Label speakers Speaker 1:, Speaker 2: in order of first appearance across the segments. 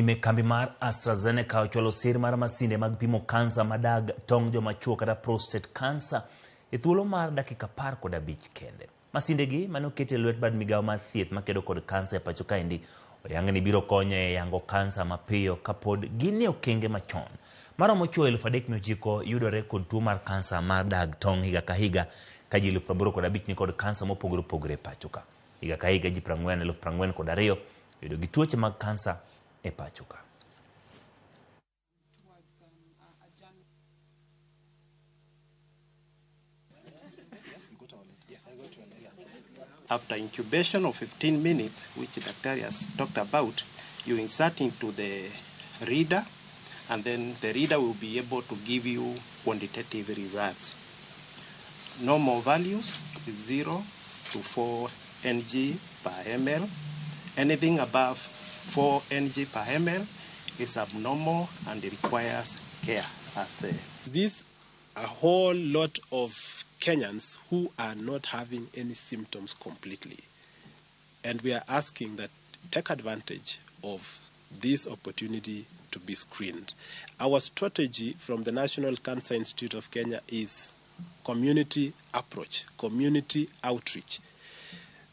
Speaker 1: Wadhi nyime. Kambi mar AstraZeneca ochwalo sir mar masinde mag pimo kansa madag tong joma chuo kata prostate cancer e thuolo mar dakika 15 kende. Masindegi mane oket e lwet bad migawo mar thieth makedo kod kansa e pacho kaendi oyang ni biro konyo e yango kansa mapiyo kapod gin e okenge machon. Maromo chuo 3,900 yudore kod tuo mar kansa mar dag tong' higa ka higa ka ji 85,000 ni kod kansa mopogore opogore e pacho ka. Higa ka higa ji 40,042 yudo gi tuoche mag kansa e pacho ka.
Speaker 2: After incubation of 15 minutes, which Dr. has talked about, you insert into the reader, and then the reader will be able to give you quantitative results. Normal values is 0 to 4 ng per ml. Anything above 4 ng per ml is abnormal and requires care. As a
Speaker 3: This a whole lot of Kenyans who are not having any symptoms completely. And we are asking that take advantage of this opportunity to be screened. Our strategy from the National Cancer Institute of Kenya is community approach, community outreach.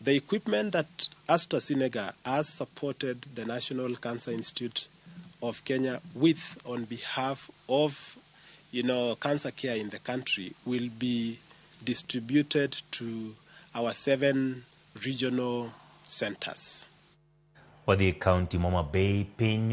Speaker 3: The equipment that AstraZeneca has supported the National Cancer Institute of Kenya with on behalf of cancer care in the country will be distributed to our 7 regional centers.
Speaker 1: Wadhi e kaunti ma Homa Bay piny.